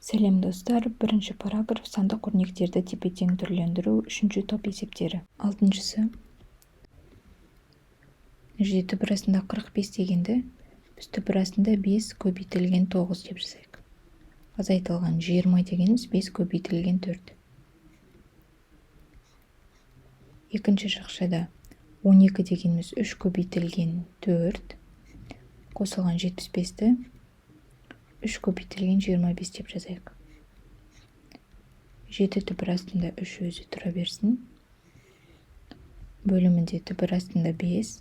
Сәлем, достар! Бірінші параграф: сандық өрнектерді тепе-тең түрлендіру, үшінші топ есептері. Алтыншысы. Мына жерде түбір астында 45 дегенді біз түбір астында 5 көбейтілген 9 деп жазайық. Азайтылған 20 дегеніміз 5 көбейтілген 4. Екінші жақшада 12 дегеніміз 3 көбейтілген 4, қосылған 75-ті 3 көбейтілген 25 деп жазайық. 7 түбір астында 3 өзі тұра берсін. Бөлімінде түбір астында 5.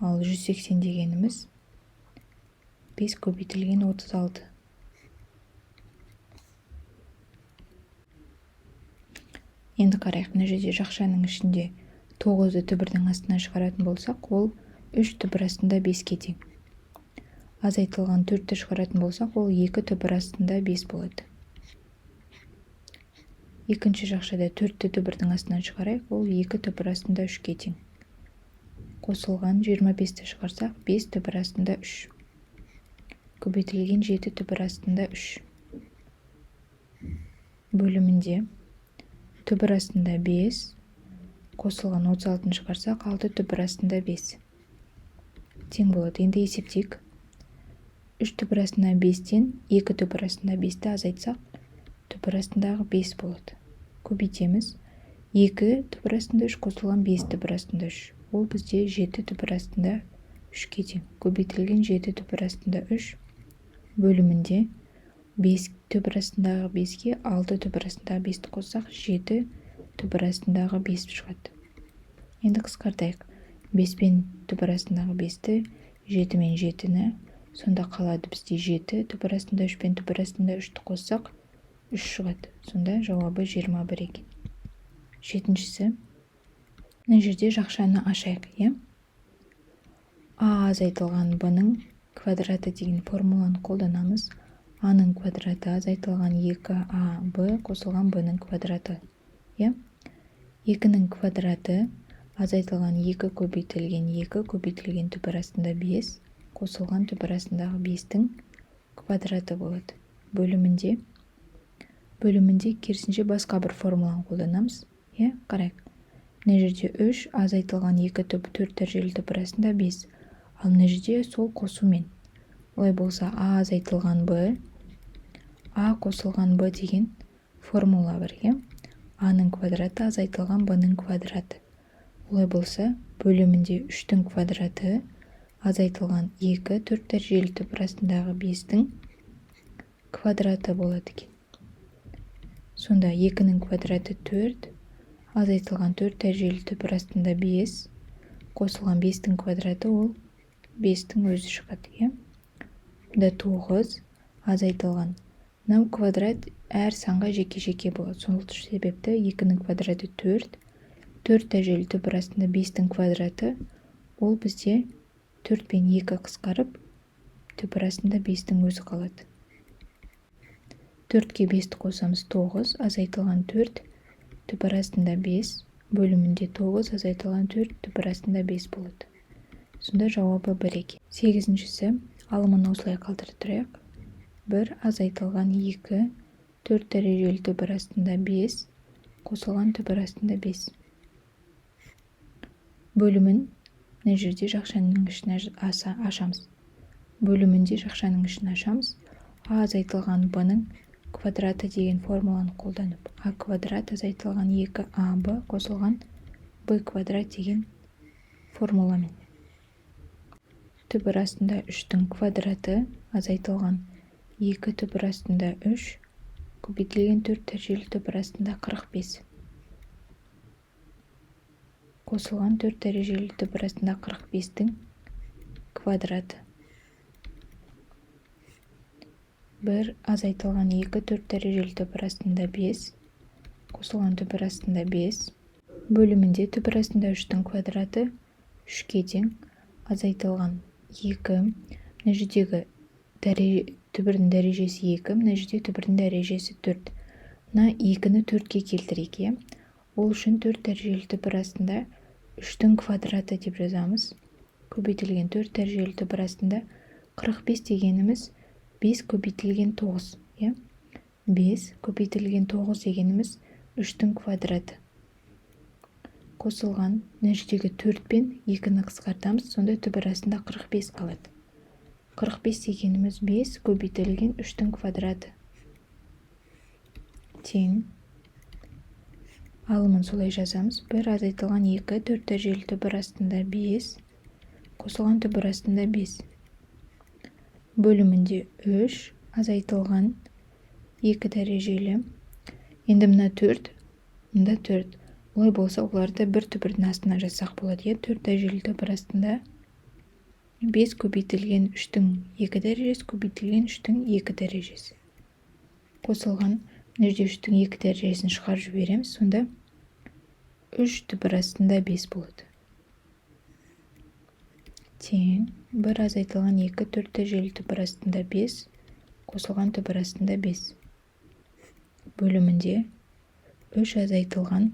Ал 180 дегеніміз 5 көбейтілген 36. Енді қарайық, мына жерде жақшаның ішінде 9-ды түбірдің астына шығаратын болсақ, ол 3 түбір астында 5-ке тең. Азайтылған 4-ті шығаратын болсақ, ол 2 түбір астында 5 болады. Екінші жақшада 4-ті түбірдің астынан шығарайық, ол 2 түбір астында 3-ке тең. Қосылған 25-ті шығарсақ, 5 түбір астында 3. Көбейтілген 7 түбір астында 3. Бөлімінде түбір астында 5, қосылған 36-ны шығарсақ, 6 түбір астында 5 тең болады. Енді есептейік. 3 түбір астында 5-тен 2 түбір астында 5-ті азайтсақ, түбір астындағы 5 болады. Көбейтеміз. 2 түбір астында 3 қосылған 5 түбір астында 3. Ол бізде 7 түбір астында 3-ке тең. Көбейтілген 7 түбір астында 3, бөлімінде 5 түбір астындағы 5-ке 6 түбір астындағы 5-ті қоссақ, 7 түбір астындағы 5 шығады. Енді қысқартайық. 5 пен түбір астындағы 5-ті, 7 мен 7-ні, сонда қалады бізде 7 түбір астында 3 пен түбір астында 3-ті қоссақ, 3 шығады. Сонда жауабы 21 екен. Жетіншісі. Мына жерде жақшаны ашайық, иә? А азайтылған б-ның квадраты деген формуланы қолданамыз. А-ның квадраты азайтылған 2аб қосылған б-ның квадраты, иә? 2-нің квадраты азайтылған 2 көбейтілген 2 көбейтілген түбір астында 5 қосылған түбір астындағы 5-тің квадраты болады. Бөлімінде керісінше басқа бір формуланы қолданамыз, иә? Қарайық. Мына жерде 3 азайтылған 2 түбір 4 дәрежелі түбір астында 5. Ал мына жерде сол қосумен. Олай болса, а азайтылған б, а қосылған б деген формула бар, иә? А-ның квадраты азайтылған б-ның квадраты. Олай болса, бөлімінде 3-тің квадраты азайтылған 2 4 дәрежелі түбір астындағы 5-тің квадраты болады екен. Сонда 2-нің квадраты 4, азайтылған 4 дәрежелі түбір астында 5, қосылған 5-тің квадраты, ол 5-тің өзі шығады, иә? Мұнда 9 азайтылған. Мынау квадрат әр санға жеке-жеке болады. Сол себепті 2-нің квадраты 4, 4 дәрежелі түбір астында 5-тің квадраты, ол бізде 4 пен 2 қысқарып, түбір астында 5-тің өзі қалады. 4-ке 5-ті қосамыз, 9, азайтылған 4 түбір астында 5, бөлімінде 9 азайтылған 4 түбір астында 5 болады. Сонда жауабы 1 екен. Сегізіншісі. Алымын осылай қалдырып тұрайық. 1 азайтылған 2 4 дәрежелі түбір астында 5 қосылған түбір астында 5. Бөлімін мына жерде жақшаның ішін ашамыз. Бөлімінде жақшаның ішін ашамыз. А азайтылған б-ның квадраты деген формуланы қолданып, а квадрат азайтылған 2аб қосылған б квадрат деген формуламен. Түбір астында 3-тің квадраты азайтылған 2 түбір астында 3 көбейтілген 4 дәрежелі түбір астында 45 қосылған 4 дәрежелі түбір астында 45-тің квадраты. 1 азайтылған 2 4 дәрежелі түбір астында 5 қосылған түбір астында 5, бөлімінде түбір астында 3-тің квадраты 3-ке тең, азайтылған 2, мына жердегі түбірдің дәрежесі 2, мына жерде түбірдің дәрежесі 4. Мына 2-ні 4-ке келтірейік, иә? Ол үшін 4 дәрежелі түбір астында 3-тің квадраты деп жазамыз. Көбейтілген 4 дәрежелі түбір астында 45 дегеніміз 5 көбейтілген 9, Иә, 5 көбейтілген 9 дегеніміз 3-тің квадраты. Қосылған мына жердегі 4 пен 2-ні қысқартамыз, сонда түбір астында 45 қалады. 45 дегеніміз 5 көбейтілген 3-тің квадраты. Тең. Алымын солай жазамыз. 1 азайтылған 2, 4 дәрежелі түбір астында 5, қосылған түбір астында 5. Бөлімінде 3 азайтылған 2 дәрежелі. Енді мына 4, мында 4. Олай болса, оларды бір түбірдің астына жазсақ болады. Иә, 4 дәрежелі түбір астында 5 көбейтілген 3-тің 2 дәрежесі көбейтілген 3-тің 2 дәрежесі. Қосылған мына жерде 3-тің 2 дәрежесін шығарып жібереміз, сонда 3 түбір астында 5 болады. Тең 1 азайтылған 2, 4 дәрежелі түбір астында 5, қосылған түбір астында 5. Бөлімінде 3 азайтылған,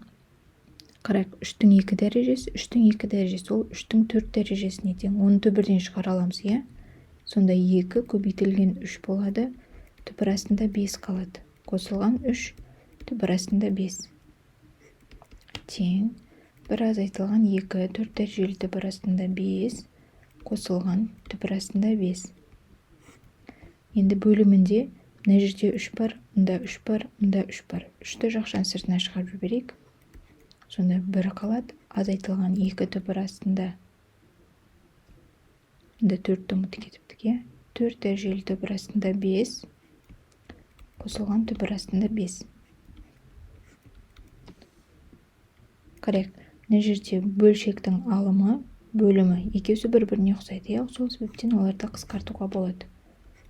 қарайық, 3-тің 2 дәрежесі, 3-тің 2 дәрежесі, ол 3-тің 4 дәрежесіне тең. Оны түбірден шығара аламыз, иә? Сонда 2 көбейтілген 3 болады, түбір астында 5 қалады. Қосылған 3, түбір астында 5. Тең 1 азайтылған 2, 4 дәрежелі түбір астында 5, қосылған түбір астында 5. Енді бөлімінде мына жерде 3 бар, мында 3 бар, мында 3 бар. 3-ті жақшаның сыртына шығарып жіберейік. Сонда 1 қалады, азайтылған 2 түбір астында. Мында 4-ті ұмытып кетіптік, иә? 4 дәрежелі түбір астында 5, қосылған түбір астында 5. Қарайық, мына жерде бөлшектің алымы, бөлімі екеуі бір-біріне ұқсайды, иә? Сол себептен оларды қысқартуға болады.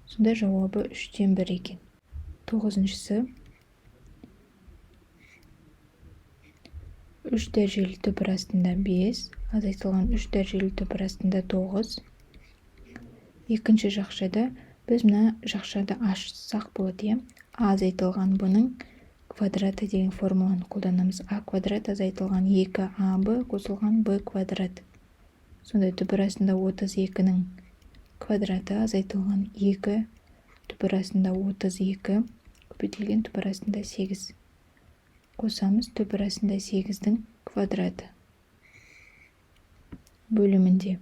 Сонда жауабы 3-тен 1 екен. 9-шысы 3 дәрежелі түбір астында 5, азайтылған 3 дәрежелі түбір астында 9. Екінші жақшада біз мына жақшады ашсақ болады, иә? А азайтылған бұның квадраты деген формуланы қолданамыз. А квадрат азайтылған 2аб қосылған б квадрат. Сонда түбір астында 32-нің квадраты азайтылған 2 түбір астында 32 көбейтілген түбір астында 8. Қосамыз түбір астында 8-дің квадраты. Бөлімінде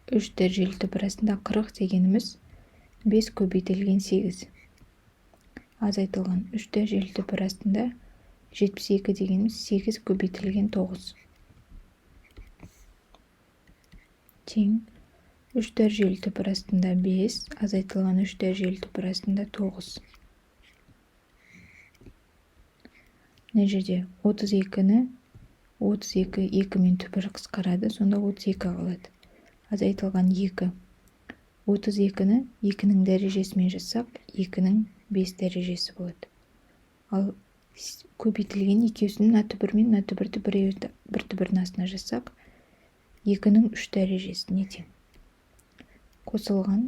3 дәрежелі түбір астында 40 дегеніміз 5 көбейтілген 8. Азайтылған 3 дәрежелі түбір астында 72 дегеніміз 8 көбейтілген 9. Тең 3 дәрежелі түбір астында 5, азайтылған 3 дәрежелі түбір астында 9. Мына жерде 32-ні 32 2 мен түбір қысқарады, сонда 32 қалады. Азайтылған 2. 32-ні 2-нің дәрежесімен жазсақ, 2-нің 5 дәрежесі болады. Ал көбейтілген екеуісін мына түбір мен мына түбірді бір түбірдің астына жазсақ, 2-нің 3 дәрежесіне тең. Қосылған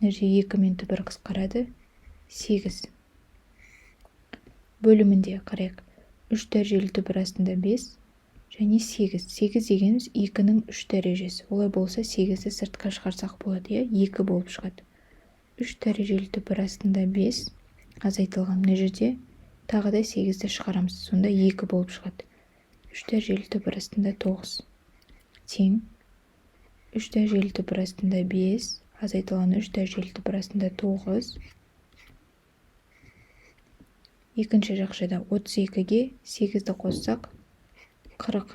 мына жерде 2 мен түбір қысқарады, 8. Бөлімінде қарайық, 3 дәрежелі түбір астында 5 және 8. 8 дегеніміз 2-нің 3 дәрежесі. Олай болса 8-ді сыртқа шығарсақ болады, иә? 2 болып шығады. 3 дәрежелі түбір астында 5 азайтылған мына жерде тағы да 8-ді шығарамыз, сонда 2 болып шығады. 3 дәрежелі түбір астында 9. Тең 3 дәрежелі түбір астында 5 азайтылған 3 дәрежелі түбір астында 9. Екінші жақшада 32-ге 8-ді қоссақ 40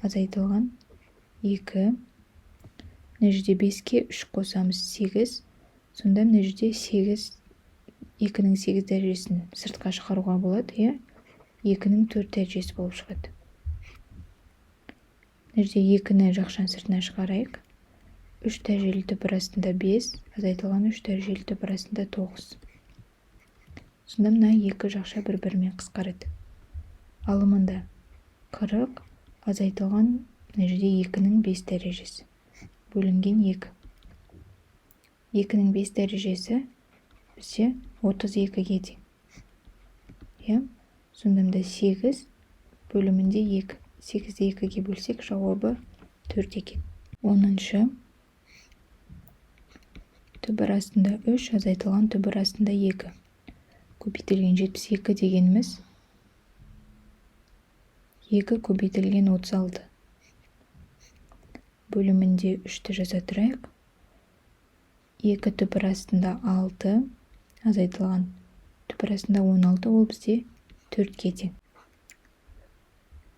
азайтылған 2. Мына жерде 5-ке 3 қосамыз 8. Сонда мына жерде 8, 2-нің 8 дәрежесін сыртқа шығаруға болады, иә? 2-нің 4 дәрежесі болып шығады. Мына жерде 2-ні жақшаның сыртына шығарайық. 3 дәрежелі түбір астында 5, азайтылған 3 дәрежелі түбір астында 9. Сонда мына екі жақша бір-бірімен қысқарады. Алымында 40 азайтылған мына жерде 2-нің 5 дәрежесі бөлінген 2. 2-нің 5 дәрежесі бізде 32-ге тең. Иә? Сонда мында 8 бөлімінде 2. 8-ді 2-ге бөлсек, жауабы 4 екен. 10-шы. Түбір астында 3 азайтылған түбір астында 2 көбейтілген 72 дегеніміз 2 көбейтілген 36. Бөлімінде 3-ті жаза тұрайық. 2 түбір астында 6 азайтылған түбір астында 16, ол бізде 4-ке тең.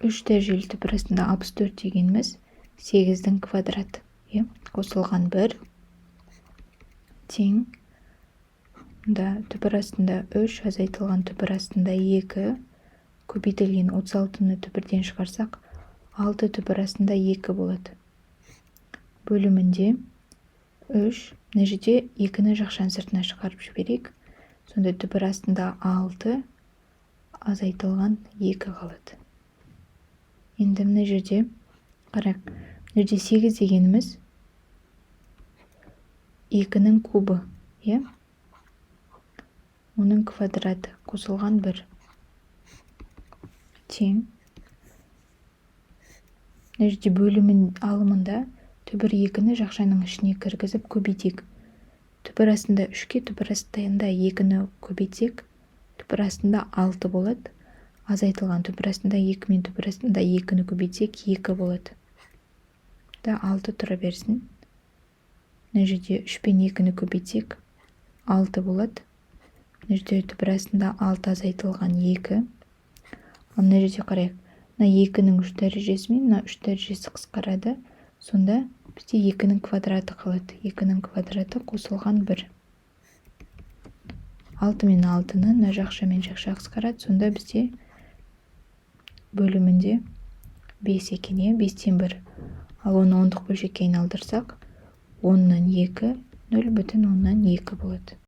3 дәрежелі түбір астында 64 дегеніміз 8-дің квадраты, иә, қосылған 1 тең да түбір астында 3 азайтылған түбір астында 2 көбейтілген 36-ны түбірден шығарсақ, 6 түбір астында 2 болады. Бөлімінде 3. Мына жерде 2-ні жақшаның сыртына шығарып жіберейік. Сонда түбір астында 6 азайтылған 2 қалады. Енді мына жерде қарайық. Мына жерде 8 дегеніміз 2-нің кубы, иә? Оның квадраты қосылған 1 тең. Мына жерде бөлімін алымында түбір 2-ні жақшаның ішіне кіргізіп көбейтейік. Түбір астында 3-ке түбір астында 2-ні көбейтсек, түбір астында 6 болады. Азайтылған түбір астында 2 мен түбір астында 2-ні көбейтсек, 2 болады. Да 6 тұра берсін. Мына жерде 3 пен 2-ні көбейтсек, 6 болады. Мына жерде түбір астында 6 азайтылған 2. Ал мына жерде қарайық. Мына 2-нің 3 дәрежесі мен мына 3 дәрежесі қысқарады. Сонда бізде 2-нің квадраты қалады. 2-нің квадраты қосылған 1. 6 мен 6-ны мына жақша мен жақша қысқарады. Сонда бізде бөлімінде 5 екен, иә, 5-тен 1. Ал оны ондық бөлшекке айналдырсақ, 10-нан 2, 0,2 болады.